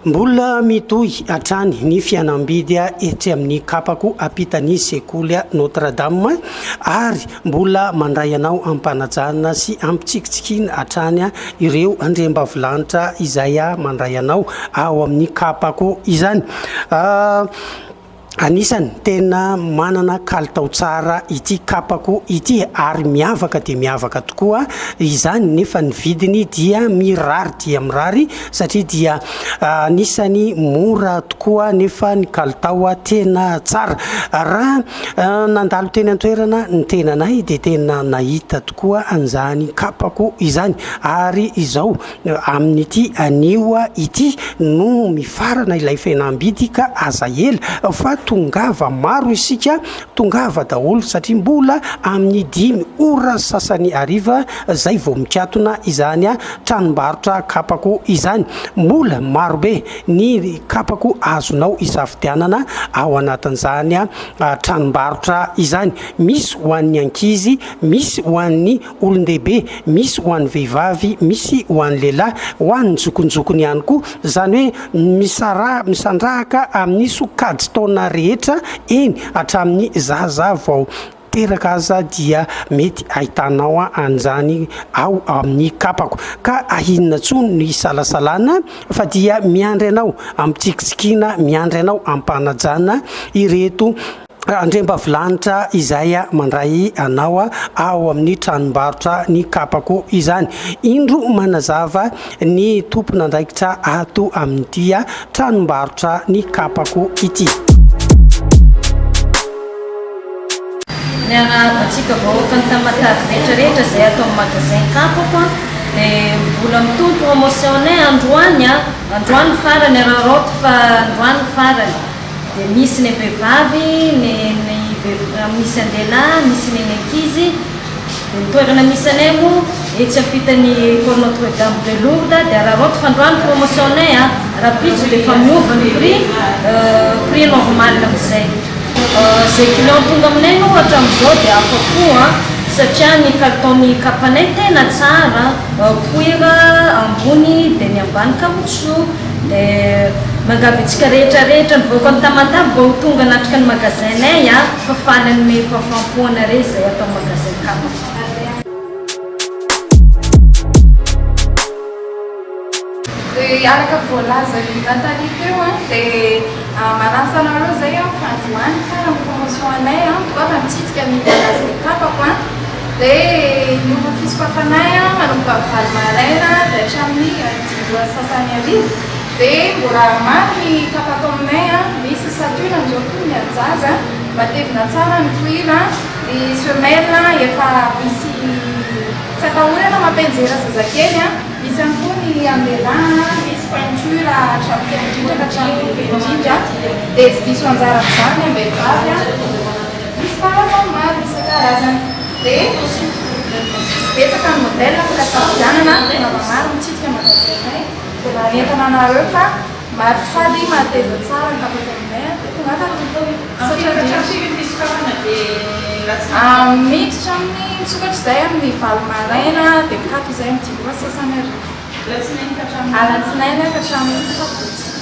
Mbola mitohy hatrany ny fihenam-bidy etsy amin'ny Kapako ampitan'ny sekoly Notre Dame ary mbola mandray anao am-panajana sy am-pitsikitsikiana hatrany ireo andriambavilanitra izay mandray anao ao amin'ny Kapako izany. Anisany tena manana kalitao tsara ity kapako ity ary miavaka dia miavaka tokoa izany nefa ny vidiny dia mirary dia mirary satria dia anisany mora tokoa nefa ny kalitao tena tsara. Raha nandalo teny an-toerana ny tenanay dia tena nahita tokoa an'izany kapako izany ary izao Amin'ity anio ity no mifarana ilay fihenam-bidy ka aza ela fa tongava maro isika, tongava daholo satria mbola amin'ny dimy ora sasany hariva zay vao mikatona izany tranombarotra kapako izany. Mbola marobe ny kapako azonao isafidianana ao anatin'izany tranombarotra izany. Misy ho an'ny ankizy, misy ho an'ny olon-dehibe, misy ho an'ny vehivavy, misy ho an'ny lehilahy, ho an'ny zokinjokiny ihany koa, izany hoe misaraha, misandrahaka amin'ny sokajin-taona rehetra, eny hatramin'ny zaza vao teraka aza dia mety ahitanao an'izany ao amin'ny kapako. Ka inona intsony no hisalasalana fa dia miandry anao am-pitsikitsikiana, miandry anao am-panajana ireto Andriambavilanitra izay mandray anao ao amin'ny tranombarotra ny kapako izany. Indro manazava ny tompon'andraikitra ato amin'ity tranombarotra ny kapako ity. Miarahaba antsika vahoakan'i Tamatave rehetra rehetra izay ato amin'ny magasin kapako a! Dia mbola mitohy promotion-nay androany a! Androany farany araraoty fa androany farany. Dia misy ny vehivavy, ny ny misy an-dehilahy, misy ny ny ankizy. Dia ny toerana misy anay moa etsy ampitan'ny école Notre Dame de Lourdes dia araraoty fa androany promotion-nay a, rahampitso dia efa miova ny prix, prix normal amin'izay. Izay client tonga aminay moa hatramin'izao dia afa-po a, satria ny kalitaon'ny kapanay tena tsara. Cuir ambony dia ny ambany caoutchouc dia miangavy antsika rehetra rehetra nivoaka an'i Tamatave mba ho tonga hanatrika ny magasin-nay a, fa faly hanome fahafaham-po anareo izay ato amin'ny magasin Kapa. Dia araka ny voalazan'i Nathalie teo an, dia manasa anareo izay an, fa androany farany promotion anay an, tongava mitsidika ny magasin Kapako an. Dia ny ora fisokafanay manomboka amin'ny valo maraina dia hatramin'ny dimy ora sy sasany hariva. Dia mbola maro ny kapa ato aminay, misy ceinture amin'izao toy ny an'ny-jaza, matevina tsara ny cuir, ny semelle efa misy tsy atahorana mampianjera zazakely, misy ihany koa ny an'ny-lehilahy, misy pointure hatramin'ny kely indrindra ka hatramin'ny lehibe indrindra. Dia tsy diso anjara amin'izany ny am-behivavy. Misy karazany maro isan-karazany dia betsaka ny modèle afaka safidianana, tongava maro mitsidika magasin-nay dia manentana anareo fa maro sady mahateza tsara ny kapa ato aminay dia tongava tompoko. Misaotra indrindra. Miditra amin'ny misokatra izay amin'ny valo maraina dia mikato izay amin'ny dimy ora sy sasany hariva. Alatsinainy ka hatramin'ny sabotsy.